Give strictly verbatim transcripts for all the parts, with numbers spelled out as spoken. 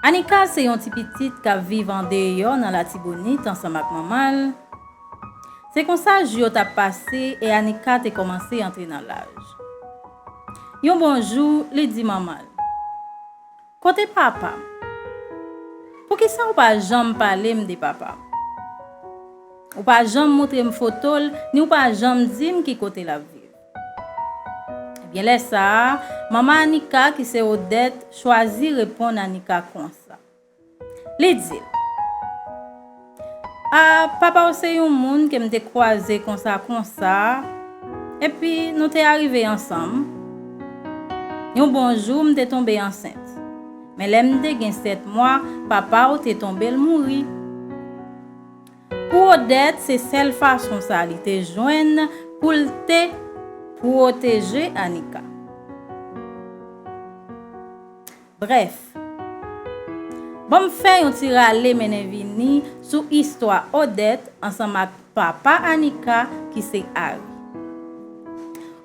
Anika se yon ti pitit k ap viv andeyò nan Latibonit ansanm ak manman l. Se konsa jou yo t ap pase e Anika te kòmanse antre nan laj. Yon bon jou, li di manman l, "Kote papa m? Poukisa w pa janm pale m de papa m? Ou pa janm moutre m foto l, ni w pa janm di m ki kote l ap viv." Ebyen, lè sa a, manman Anika, ki se Odette, chwazi reponn Anika konsa. Li di l, "A, papa w se yon moun ke m te kwaze konsa konsa, epi nou te arive ansanm. Yon bon jou, m te tonbe ansent. Men lè m te gen sèt mwa, papa w te tonbe l mouri." Pou Odette, se sèl fason sa li te jwenn pou l te pwoteje Anika. Brèf, ban m fè yon ti rale mennen vini sou istwa Odette ansanm ak papa Anika ki se Harry.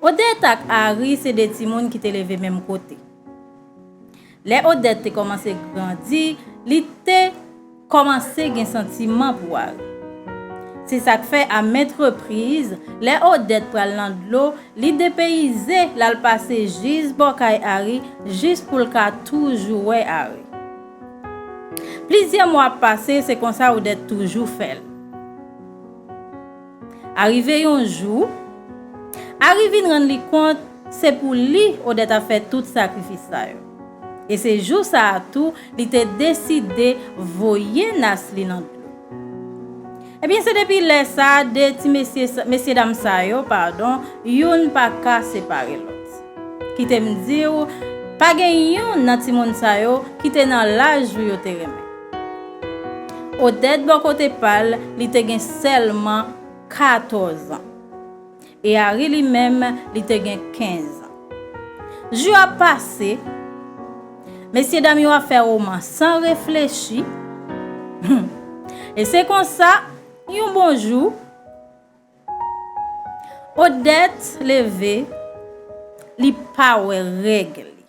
Odette ak Harry se de timoun ki te leve menm kote. Lè Odette te kòmanse grandi, li te kòmanse gen santiman pou Harry. Se sa k fè, a maintes reprises, lè Odette pral nan dlo, li depeyize, l al pase jis bò kay Harry, jis pou l ka toujou wè Harry. Plizyè mwa ap pase, se konsa Odette toujou fè l. Arive yon jou, Harry vin rann li kont se pou li Odette ap fè tout sakrifis sa yo. E se jou sa a tou, li te deside voye nas li nan dlo. Ebyen, se depi lè sa a, de ti mesye sa, mesye dam sa yo, padon, youn pa ka separe lòt. Kite m di w, pa gen youn nan timoun sa yo ki te nan laj ou yo te renmen. Odette, bò kote pa l, li te gen sèlman katòz an. E Harry, li menm, li te gen kenz an. Jou ap pase, mesye dam yo ap fè woman san reflechi. E se konsa, yon bon jou, Odette leve, li pa wè règ li.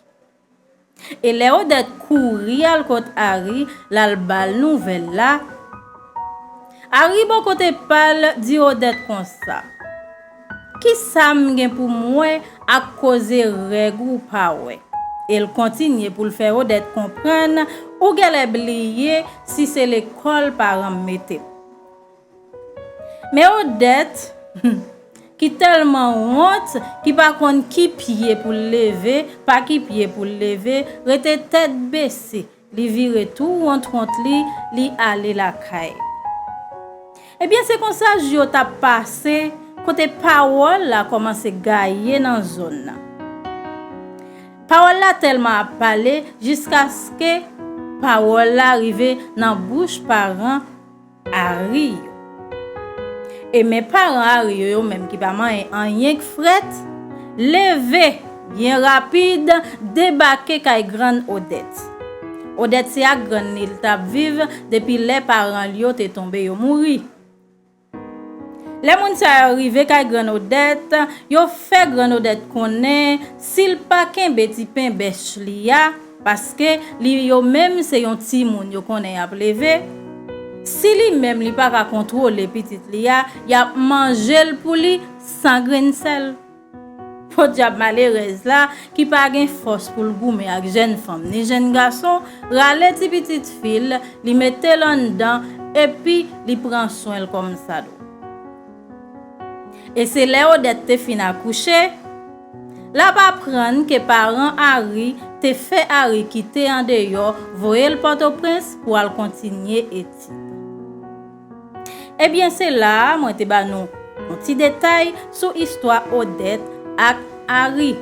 E lè Odette kouri al kot Harry, l al ba l nouvèl la, Harry, bò kote pa l, di Odette konsa, "Kisa m gen pou m wè ak koze règ ou pa wè?" E l kontinye pou l fè Odette konprann, "Ou gèlè bliye si se lekòl paran m mete m." Men Odette, ki tèlman wont, ki pa konn ki pye pou l leve, pa ki pye pou l leve, rete tèt bese, li vire tou wont wont li, li ale lakay. Ebyen, se konsa jou yo t ap pase, kote pawòl la kòmanse gaye nan zòn nan. Pawòl la tèlman ap pale, jiskaske pawòl la rive nan bouch paran Harry yo. E men paran Harry yo, yo menm ki pa manyen anyen k frèt, leve byen rapid, debake kay grann Odette. Odette se ak grann li l t ap viv depi lè paran l yo te tonbe yo mouri. Lè moun sa yo rive kay grann Odette, yo fè grann Odette konnen si l pa kenbe ti pen bèch li a, paske li yo menm se yon timoun yo konnen y ap leve, si li menm li pa ka kontwole pitit li a, y ap manje l pou li san grenn sèl. Podyab malerèz la, ki pa gen fòs pou l goumen ak jèn fanm ni jèn gason, rale ti pitit fi l, li mete l anndan, epi li pran swen l kòmsadwa. E se lè Odette te fin akouche, l ap aprann ke paran Harry te fè Harry kite andeyò, voye l Pòtoprens pou al kontinye etid. Ebyen, se la a mwen te ba nou yon ti detay sou istwa Odette ak Harry.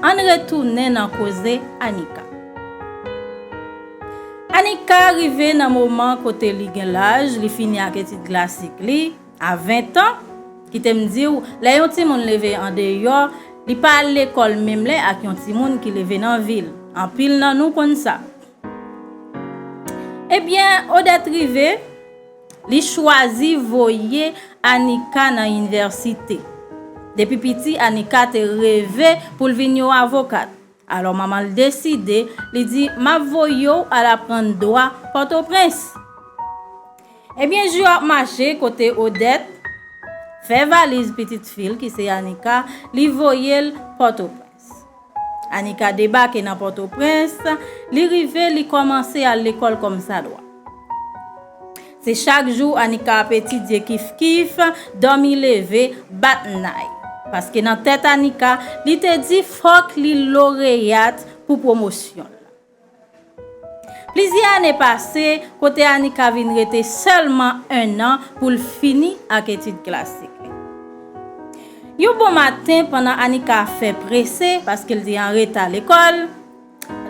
Ann retounen nan koze Anika. Anika rive nan moman kote li gen laj, li fini ak etid klasik li, a ven an, kite m di w, lè yon timoun leve andeyò, li pa al lekòl menm lè ak yon timoun ki leve nan vil. Anpil nan nou konn sa. Ebyen, Odette rive, li chwazi voye Anika nan inivèsite. Depi piti, Anika te reve pou l vin yon avokat. Alò, manman l deside, li di, "M ap voye w al aprann dwa Pòtoprens." Ebyen, jou yo ap mache kote Odette fè valiz pitit fi l, ki se Anika, li voye l Pòtoprens. Anika debake nan Pòtoprens, li rive, li kòmanse al lekòl kòmsadwa. Se chak jou Anika ap etidye kif kif, dòmi leve, bat nay. Paske nan tèt Anika, li te di fòk li loreyat pou pwomosyon l. Plizyè ane pase, kote Anika vin rete sèlman en an pou l fini ak etid klasik li. Yon bon maten, pandan Anika ap fè prese, paske l te an reta lekòl,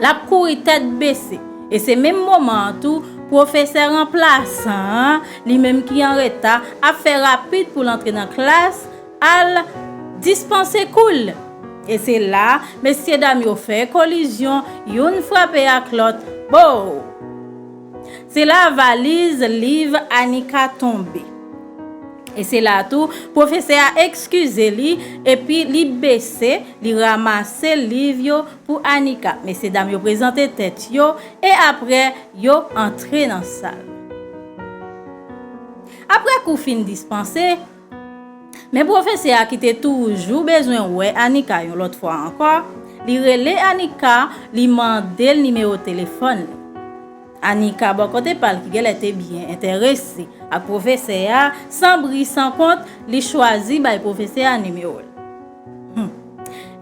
l ap kouri tèt bese. E se menm moman an tou, pwofesè ranplasan an, li menm ki an reta, ap fè rapid pou l antre nan klas, al dispanse kou l. E se la, mesyedam yo fè kolizyon, youn frape ak lòt, bow! Se la valiz liv Anika tonbe. E se la tou, pwofesè a ekskize li, epi li bese, li ranmase liv yo pou Anika. Mesyedam yo prezante tèt yo, e apre, yo antre nan sal. Apre kou fin dispanse, men pwofesè a ki te toujou bezwen wè Anika yon lòt fwa ankò, li rele Anika, li mande l nimewo telefòn li. Anika, bò kote pa l, ki genlè te byen enterese ak pwofesè a, san bri, san kont, li chwazi bay pwofesè a nimewo l. Hmm.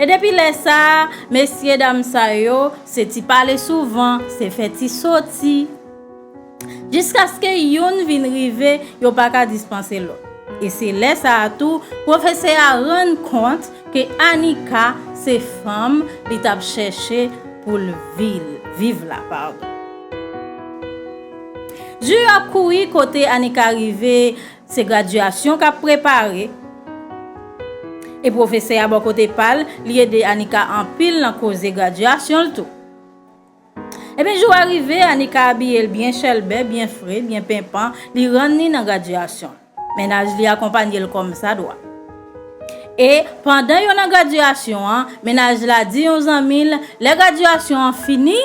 E depi lè sa a, mesyedam sa yo, se ti pale souvan, se fè ti soti. Jiskaske youn vin rive, yo pa ka dispanse lòt. E se lè sa a tou, pwofesè a rann kont ke Anika se fanm li t ap chèche pou l vil, viv la, padon. Jou yo ap kouri kote Anika rive, se gradyasyon k ap prepare. E pwofesè a bò kote pa l, li ede Anika anpil nan koze gradyasyon l tou. Ebyen, jou a rive, Anika abiye l byen chèlbè, byen fre, byen penpan, li rann li nan gradyasyon l. Mennaj li akonpanye l kòmsadwa. E pandan yo nan gradyasyon an, mennaj la di yon zanmi l, lè gradyasyon an fini,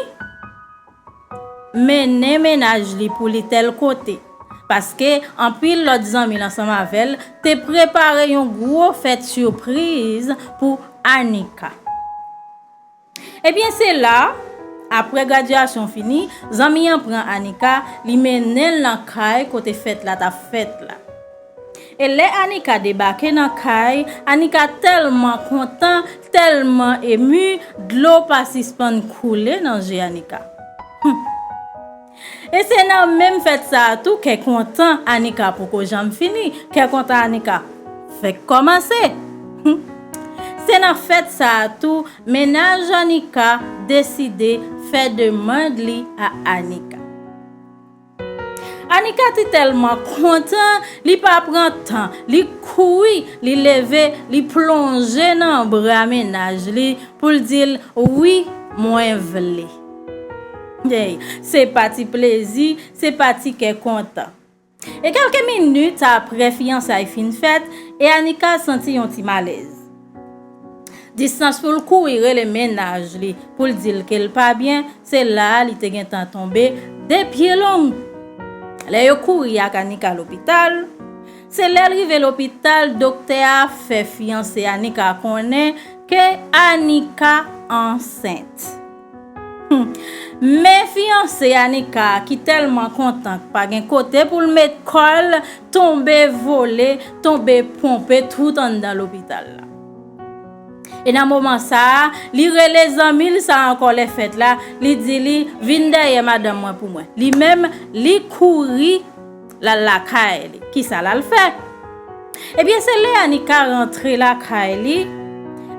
mennen mennaj li pou li tèl kote. Paske anpil lòt zanmi l ansanm avè l te prepare yon gwo fèt sipriz pou Anika. Ebyen, se la, apre gradyasyon fini, zanmi an pran Anika, li mennen l nan kay kote fèt la t ap fèt la. E lè Anika debake nan kay, Anika tèlman kontan, tèlman emi, dlo pa sispann koule nan je Anika. Hum. E se nan menm fèt sa a tou, kè kontan Anika poko janm fini, kè kontan Anika fèk kòmanse. Hum. Se nan fèt sa a tou, mennaj Anika deside fè demann li a Anika. Anika te tèlman kontan, li pa pran tan, li kouri, li leve, li plonje nan bra mennaj li pou l di l, "Wi, mwen vle." Hey, se pa ti plezi, se pa ti kè kontan. E kèlke minit apre fiyansay fin fèt, e Anika santi yon ti malèz. Distans pou l kouri rele mennaj li pou l di l ke l pa byen, se la a li te gentan tonbe de pye long. Lè yo kouri ak Anika lopital, se lè l rive lopital, doktè a fè fiyanse Anika konnen ke Anika ansent. Hmm. Men fiyanse Anika a ki tèlman kontan k pa gen kote pou l met kò l, tonbe vole, tonbe ponpe tout anndan lopital la. E nan moman sa a, li rele zanmi l sa ankò lè fèt la, li di li, "Vin dèyè madanm mwen pou mwen." Li menm, li kouri l al lakay li. Kisa l al fè? Ebyen, se lè Anika rantre lakay li,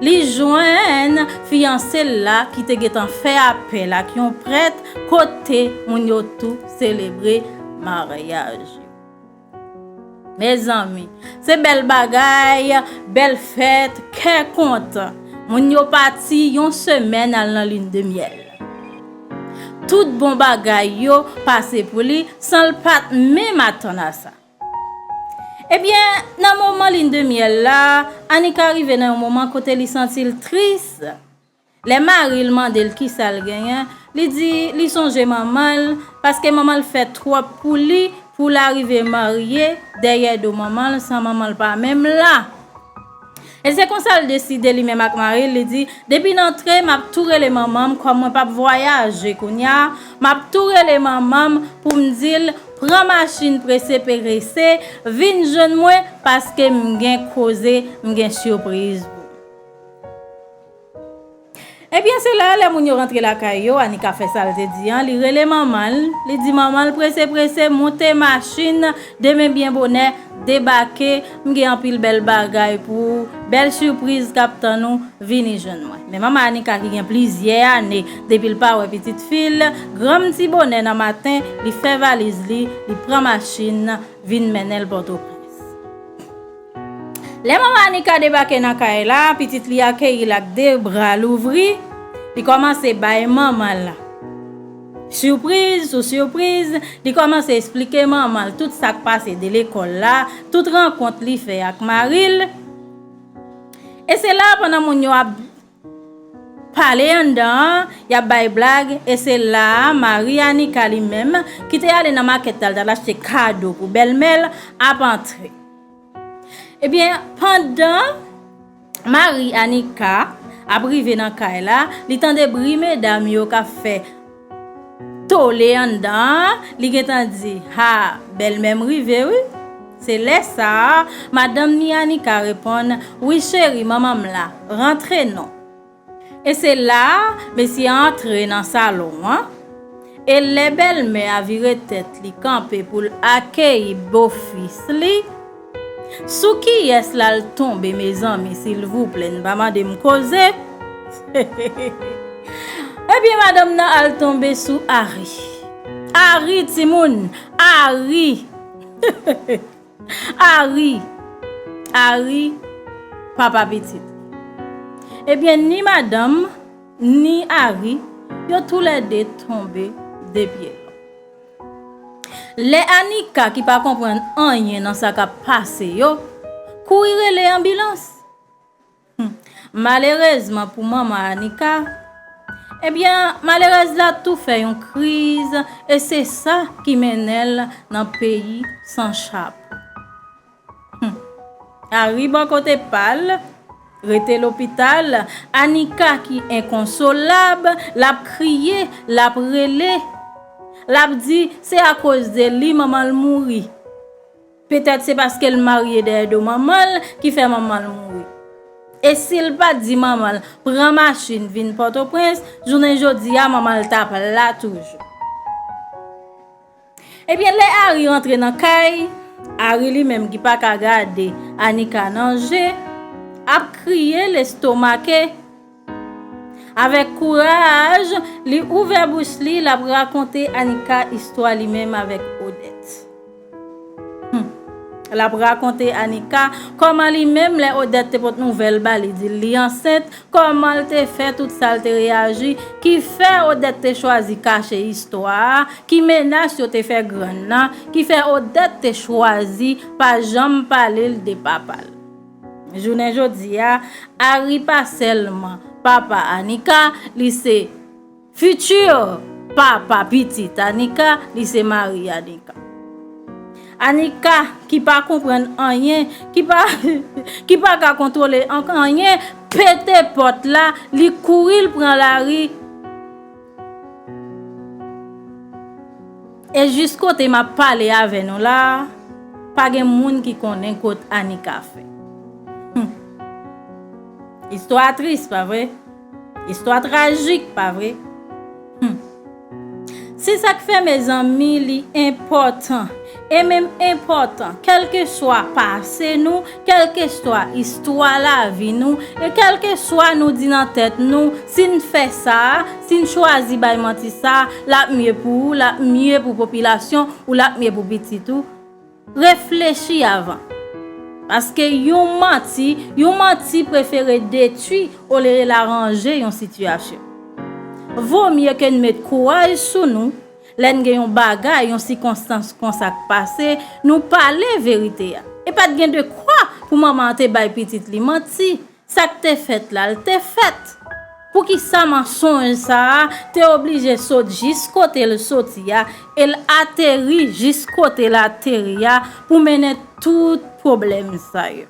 li jwenn fiyanse l la ki te gentan fè apèl ak yon prèt kote moun yo tou selebre maryaj yo. Mezanmi, se bèl bagay, bèl fèt, kè kontan. Moun yo pati yon semèn al nan lin de myèl. Tout bon bagay yo pase pou li san l pa t menm atann a sa. Ebyen, nan moman lin de myèl la, Anika rive nan yon moman kote li santi l tris. Lè mari l mande l kisa l genyen, li di li sonje manman l, paske manman l fè twòp pou li, pou l arive marye dèyè do manman l, san manman l pa menm la. E se konsa l deside li menm ak mari l, li di, depi n antre, m ap tou rele manman m, kòm mwen p ap vwayaje kounye a, m ap tou rele manman m pou m di l, pran machin prese prese, vin jwenn mwen, paske m gen koze, m gen sipriz pou ou. Ebyen, se la, lè moun yo rantre lakay yo, Anika fè sa l te di an, li rele manman l, li di manman l prese prese, moute machin, demen byen bonè, debake, m gen anpil bèl bagay pou ou, bèl sipriz k ap tann ou, vini jwenn mwen. Men manman Anika ki gen plizyè ane depi l pa wè pitit fi l, granm ti bonè nan maten, li fè valiz li, li pran machin, vin mennen l Pòtoprens. Lè manman Anika debake nan kay la, pitit li akeyi l ak de bra louvri, li kòmanse bay manman l sipriz sou sipriz, li kòmanse esplike manman l tout sa k pase de lekòl la, tout rankont li fè ak mari l. E se la, pandan moun yo ap pale anndan an, y ap bay blag, e se la a mari Anika li menm, ki te ale nan makèt la, l t al achte kado pou bèlmè l, ap antre. Ebyen, pandan mari Anika ap rive nan kay la, li tande bri medam yo k ap fè tole anndan an, li gentan di, ha, bèlmè m rive wi. Se lè sa a, madanm ni Anika reponn, wi cheri, manman m la, rantre non. E se la a, mesye a antre nan salon an. E lè bèlmè a vire tèt li kanpe pou l akeyi bofis li, sou kiyès l al tonbe, mezanmi, silvouplè, n pa mande m koze? Ebyen, madanm nan al tonbe sou Ari. Ari, timoun! Ari! Ari! Ari, papa pitit. Ebyen, ni madanm, ni Ari, yo toulède tonbe de pye. Lè Anika, ki pa konprann anyen nan sa k ap pase yo, kouri rele anbilans. Hmm. Malerezman pou manman Anika, ebyen, malerèz la tou fè yon kriz, e se sa ki mennen l nan peyi san chapo. Hmm. Ari bò kote pa l, rete lopital, Anika ki enkonsolab, l ap kriye, l ap rele, l ap di se akoz de li manman l mouri. Petèt se paske l marye dèyè do manman l ki fè manman l mouri. E si l pa t di manman l pran machin vin Pòtoprens, jounen jodi a manman l t ap la toujou. Ebyen, lè Ari rantre nan kay, Ari li menm ki pa ka gade Anika nan je, ap kriye lestomake. Avèk kouraj, li ouvè bouch li, l ap rakonte Anika istwa li menm avèk Odette. Hmm. L ap rakonte Anika kòman li menm, lè Odette te pot nouvèl ba li, di l li ansent, kòman l te fè tout sa l te reyaji, ki fè Odette te chwazi kache istwa a, ki menas yo te fè grann nan, ki fè Odette te chwazi pa janm pale l de papa l. Jounen jodi a, Ari pa sèlman papa Anika, li se fiti papa pitit Anika, li se mari Anika. Anika, ki pa konprann anyen, ki pa, ki pa ka kontwole an-, anyen, pete pòt la, li kouri, l pran lari. E jis kote m ap pale avè nou la, pa gen moun ki konnen kot Anika fè. Hmm. Istwa tris, pa vre? Istwa trajik, pa vre? Hmm. Se sa k fè, mezanmi, li enpòtan, e menm enpòtan, kèlkeswa pase nou, kèlkeswa istwa lavi nou, e kèlkeswa nou di nan tèt nou, si n fè sa a, si n chwazi bay manti sa a, l ap mye pou ou, l ap mye pou popilasyon, ou l ap mye pou pitit ou. Reflechi avan. Paske yon manti, yon manti prefere detwi olye l aranje yon sitiyasyon. Vo mye ke n met kouraj sou nou, lè n gen yon bagay, yon sikonstans konsa k pase, nou pale verite a. E pa t gen de kwa pou manman an te bay pitit li manti. Sa k te fèt la, l te fèt. Poukisa mansonj sa a te oblije sot jis kote l soti a e l ateri jis kote l ateri a pou mennen tout pwoblèm sa yo?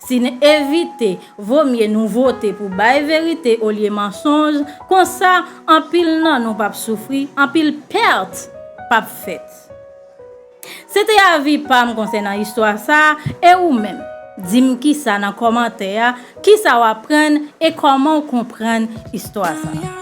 Si n evite, vomye nou vote pou bay verite olye mansonj, konsa anpil nan nou p ap soufri, anpil pèt p ap fèt. Se te avi pa m konsènan istwa sa a, e ou menm? Di m kisa nan kòmantè a, kisa w aprann e kòman w konprann istwa sa a.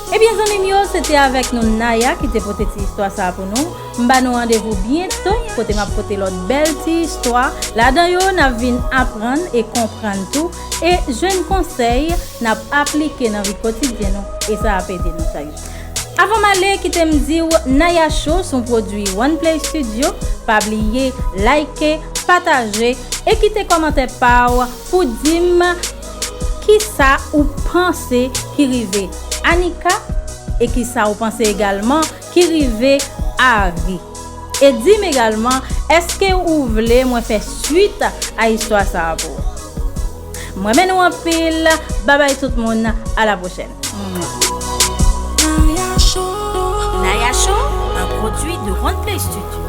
Ebyen zanmi m yo, se te avèk nou Naya ki te pote ti istwa sa a pou nou. M ba nou randevou byento kote m ap pote lòt bèl ti istwa, ladan yo n ap vin aprann e konprann tou, e jwenn konsèy n ap aplike nan vi kotidyen nou, e sa ap ede nou chak jou. Avan m ale, kite m di w, Naya Show se yon pwodui One Play Studio. Pa bliye like, pataje e kite kòmantè pa w pou di m kisa ou panse ki rive Anika e kisa ou panse egalman ki rive Ari. E di m egalman, èske ou vle mwen fè swit a istwa sa a pou ou? M renmen nou anpil. Babay tout moun, a la pwochèn. Naya Show, un produit de One Play Studio.